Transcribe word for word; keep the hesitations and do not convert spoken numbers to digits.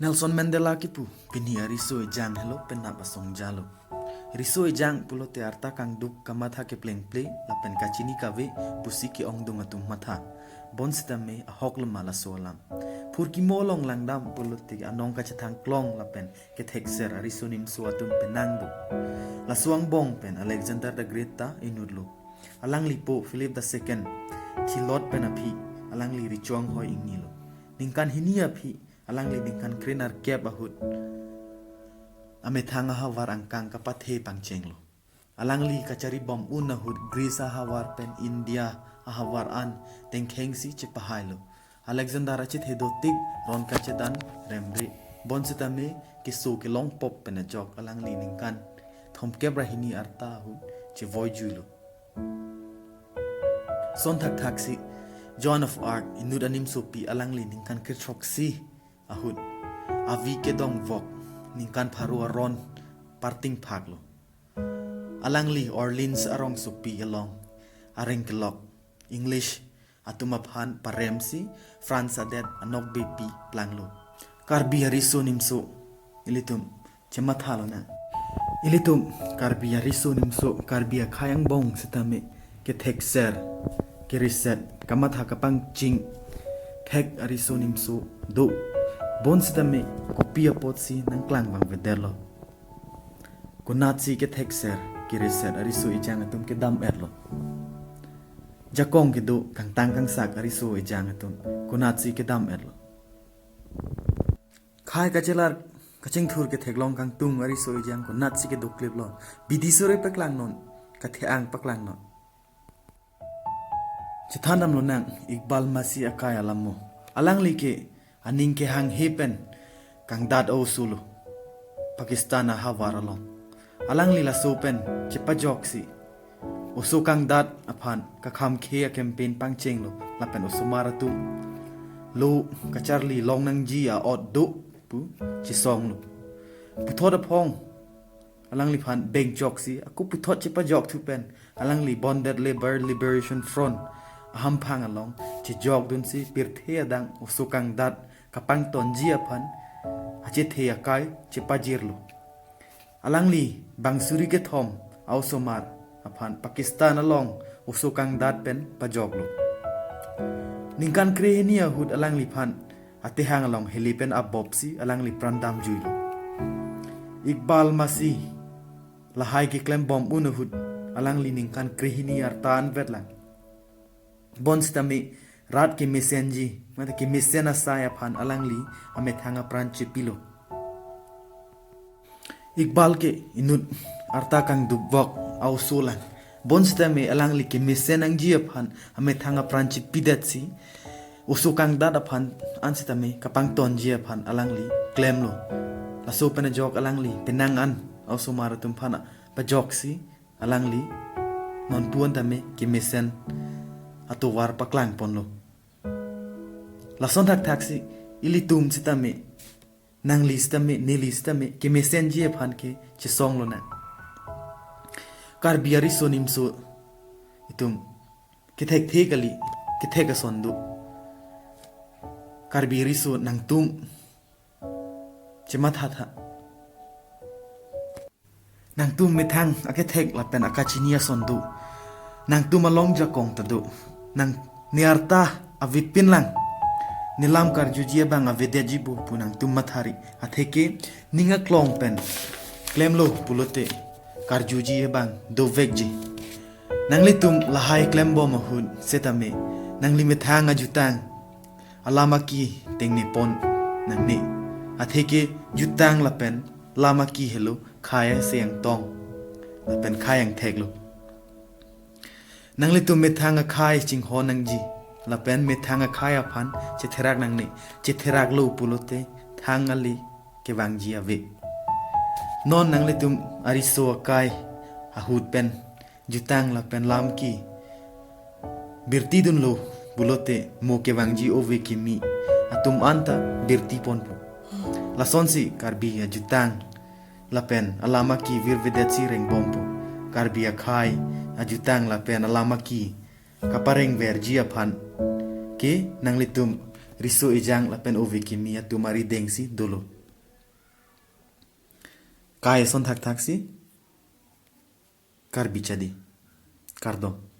Nelson Mandela kipu pini ariso ejang helo penap asong jalo. Riso ejang pulote arta kangduk, kamatha keplengple lapen kachini kave pusi ke-ongdung atum matha. Bonsitame ahok loma laso alam. Phurkimo along langdam pulote anong kachethang klong lapen kethekser ariso nimso atum penang do. Laso angbong pen Alexander the Great ta inutlo. Alangli po Philip the Second thilot pen aphi alangli recho anghoi ingnilo. Ningkan hini aphi alangli ningkan krenerkep ahut amethang ahavar angkang kapathe pangchenglo. Alangli kacharibom un ahut Greece ahavar pen India ahavar an tengkhengsi chepahailo. Alexander achethe dotik ron kachedan remre. Bonsitame keso kelong pop pen ajok alangli ningkan thomkep ra hini arta ahut chevoijuilo. Son thakthaksi Joan of Arc inut animsopi alangli ningkan kethroksi ahut avi kedongvok ningkan pharo aron parting phaklo. Alangli Orleans arongsopi along areng kelok English atum aphan paremsi France adet anokbepi planglo. Karbi ariso nimso ilitum chemathalo na. Ilitum Karbi ariso nimso, Karbi akhei angbong sitame kethekser, kereset, kamatha kapangching thek ariso nimso do. Bonsitame kopi apotsi nangklang vangvedetlo? Konatsi kethekser, kereset ariso ejang atum kedam-etlo? Jakong kedo kangtang kangsak ariso ejang atum konatsi kedam-etlo? Khei kachelar kachingthur ketheklong kangtung ariso ejang konatsi kedo kliplo? Bidi sore paklangnon, kathe-ang paklangnon. Chethan damlo nang Iqbal Masih akai alam mo. Alangli ke aning kehanghe pen kangdat osulo Pakistan ahavar along. Alangli laso pen chepajoksi oso kangdat aphan kakhamkhe a-campaign pangchenglo lapen osomar atum lo kacharli long nangji a-ot do pu chesonglo. Puthot aphong alangliphan bengchoksi ako puthot chepajokthu pen alangli Bonded Labour Liberation Front ahamphang along chejokdunsi pirthe adang oso kangdat kapangtonji aphan achethe akai chepajirlo. Alangli bang suri kethom a-osomar aphan Pakistan along oso kangdat pen pajoklo. Ningkan krehini ahut alangliphan atehang along heli pen abopsi alangli pran damjuilo. Iqbal Masih lahai keklembom un ahut alangli ningkan krehini arta anvetlang. Bonsitame rat kemesenji, mate kemesen asai aphan alangli amethang apran chepilo. Iqbal ke inut arta kangdukvok a-oso lang. Bonsitame alangli kemesen nangji aphan amethang apran chepidetsi oso kangdat aphan ansitame kapangtonji aphan alangli klemlo. Laso pen ajok alangli penang an a-osomar atum aphan pajoksi alangli nonpu an tame kemesen atovar paklangponlo. Lason thakthaksi ilitum sitame, nangli sitame, neli sitame kemesenji aphan ke chesonglo na. Karbi ariso nimso itum kethekthe kali, kethek ason do. Karbi ariso nangtum chemathatha. Nangtum methang akethek lapen akachini ason do. Nangtum along jakong ta do. Nang ne arta avepin lang. Ne lam karjuji abang avedetji bo pu nangtum mathari. Atheke ning aklong pen klemlo pulote karjuji abang dovekji. Nanglitum lahai klembom ahut setame nangli methang ajutang alam aki tengnepon nangne. Atheke jutang lapen lam aki helo khei aseng tong lapen khei angthek lo. Nanglitum methang akhei chinghon nangji lapen methang akhei aphan chetherak nangne. Chetheraklo pulote thang ale kevangji ave. Non nanglitum ariso akai ahut pen jutang lapen lam ki birtidunlo pulote mo kevangji ove kimi atum anta birtiponpo. Lasonsi Karbi ajutang lapen alam aki virvedetsi rengbompo. Karbi akhei ajutang lapen alam aki kaparengverji aphan ke nanglitum riso ejang lapen ove kimi atum arideng si dolo. Kai ason thakthaksi Karbi Chadi. Kardom.